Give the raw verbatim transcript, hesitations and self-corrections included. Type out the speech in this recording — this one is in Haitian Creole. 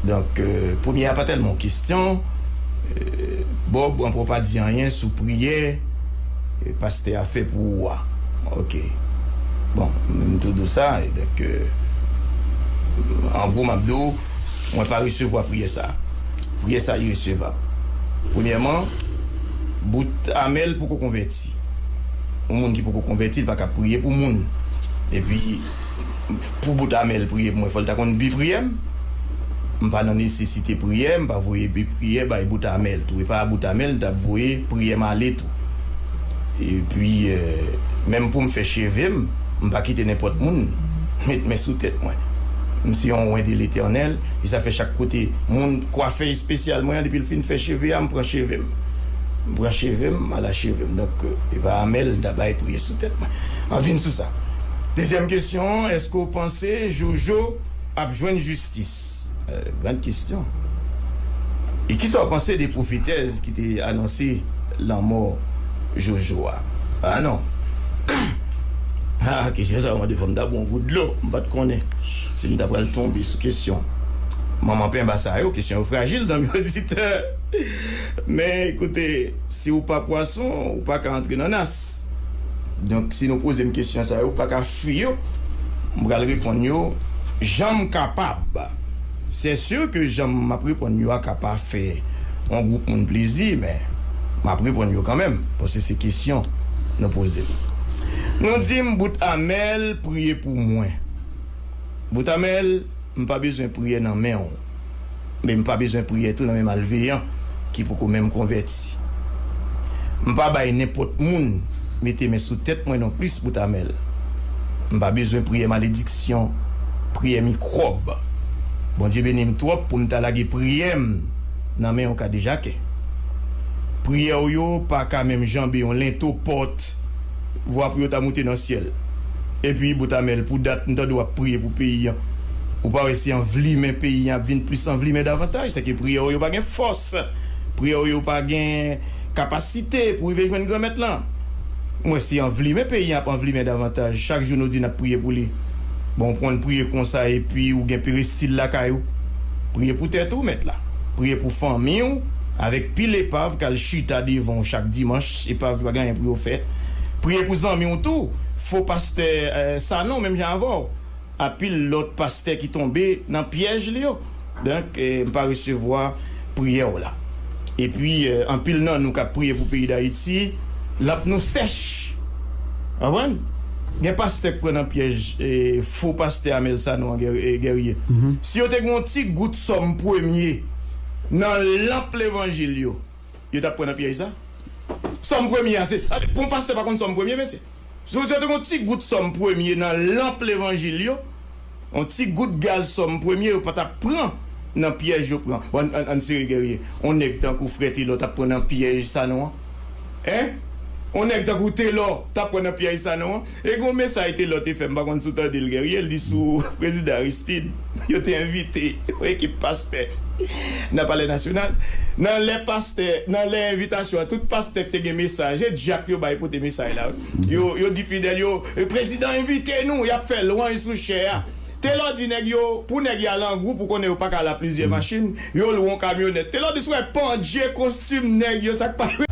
Donk, euh, premye a pa tèlman yon kesyon. Euh, Bob, ankò pa di anyen sou priyè, euh, pastè a fè pou ou a. Ok. Bon, m tou di w sa, e donk, euh, an gwo, m ap di w, mwen pa resevwa priyè sa. Priyè sa iresevab. Premyèman, bout Amèl poko konvèti. Yon moun ki poko konvèti, li pa ka priye pou moun. Epi, pou bout Amèl priye pou mwen, fò l ta konn bi priyè m. M pa nan nesesite priyè, m pa voye bi priyè bay bout Amèl tou. E pa bout Amèl, m t ap voye priyè m ale tou. Epi, euh, menm pou m fè cheve m, m pa kite nenpòt moun met men sou tèt mwen. M se yon oint de Letènèl, e sa fè chak kote moun kwafè espesyal mwen an, depi l fin fè cheve a, m pran cheve m. M pran cheve m, m al a cheve m. Donk, euh, e pa Amèl m ta bay priye sou tèt mwen. An vin sou sa. Dezyèm kesyon, èske w panse Jojo ap jwenn jistis? Euh, gran kesyon. E kisa w panse de pwofetèz ki te anonse lanmò Jojo a? Ah non. Ah, kesyon sa yo mande fò m ta bwè yon gout dlo. M pa t konnen si m ta pral tonbe sou kesyon manman penba sa yo. Kesyon yo frajil, zanmi oditè. Men, ekoute, si w pa pwason, ou pa ka antre nan nas. Donk, si nou poze m kesyon sa yo, ou pa ka fwi yo, m pral reponn yo jan m kapab. Se si ke jan m ap reponn yo a ka pa fè yon gwoup moun plezi, men m ap reponn yo kanmenm, paske se kesyon nou poze m. Nou di m, bout Amèl, priye pou mwen. Bout Amèl, m pa bezwen priyè nan men w, men m pa bezwen priyè tou nan men malveyan ki poko menm konvèti. M pa bay nenpòt moun mete men sou tèt mwen nonplis, bout Amèl. M pa bezwen priyè malediksyon, priyè mikwòb. Bondye beni m twòp pou m ta lage priyè m nan men yon kadejakè. Priyè w yo pa ka menm janbe yon lento pòt, vwa pou yo ta moute nan syèl. Epi, bout Amèl, pou dat m tande w ap priye pou peyi an. Ou pa wè se anvlimen peyi an ap vin plis anvlimen davantaj? Sèke priyè w yo pa gen fòs. Priyè w yo pa gen kapasite pou rive jwenn Granmèt lan. M wè se anvlimen peyi an ap anvlimen davantaj. Chak jou nou di n ap priye pou li. Bon, ou konn priye konsa epi ou gen perestil lakay ou. Priye pou tèt ou, mèt la. Priye pou fanmi w, avèk pil epav k al chita devan w chak dimanch, epav yo pa gen anyen pou yo fè. Priye pou zanmi w tou, fo pastè, eh, Sanon, menm jan avè w. Anpil lòt pastè ki tonbe nan pyèj li yo. Donk, eh, m pa resevwa priyè w la. Epi, eh, anpil nan nou k ap priye pou peyi Dayiti, lanp nou sèch. Konprann? Gen pastè k pran nan pyèj, eh, fo pastè Amèl Sanon an, Guer-, eh, Guerrier. Si yo te gen yon ti gout sòm premye nan lanp levanjil yo, yo t ap pran nan pyèj sa? Sòm premye a, se, pou yon pastè pa konn sòm premye, mesye. Si yo te gen yon ti gout sòm premye nan lanp levanjil yo, yon ti gout gaz sòm premye, yo pa t ap pran nan pyèj yo pran. Bon, ann, ann, ann sere, Guerrier. Yon nèg tankou frè Telò t ap pran nan pyèj Sanon an? Hein? Yon nèg tankou Telò t ap pran nan pyèj Sanon an? E gon mesaj Telò te fè, m pa konn si w tande l, Guerrier, li di sou prezidan Aristide, yo te envite yon ekip pastè nan Palè Nasyonal. Nan lè pastè, nan lè envitasyon an, tout pastè k te gen mesaj, e dyak yo bay pote mesaj la, wi. Yo, yo di fidèl yo, "E, prezidan envite nou," y ap fè lwanj sou chè a. Telò di nèg yo, pou nèg y al an gwoup, ou konnen yo pa ka al a plizyè machin, yo lwe yon kamyonèt. Telò di si w wè pandye kostim nèg yo, sa k pa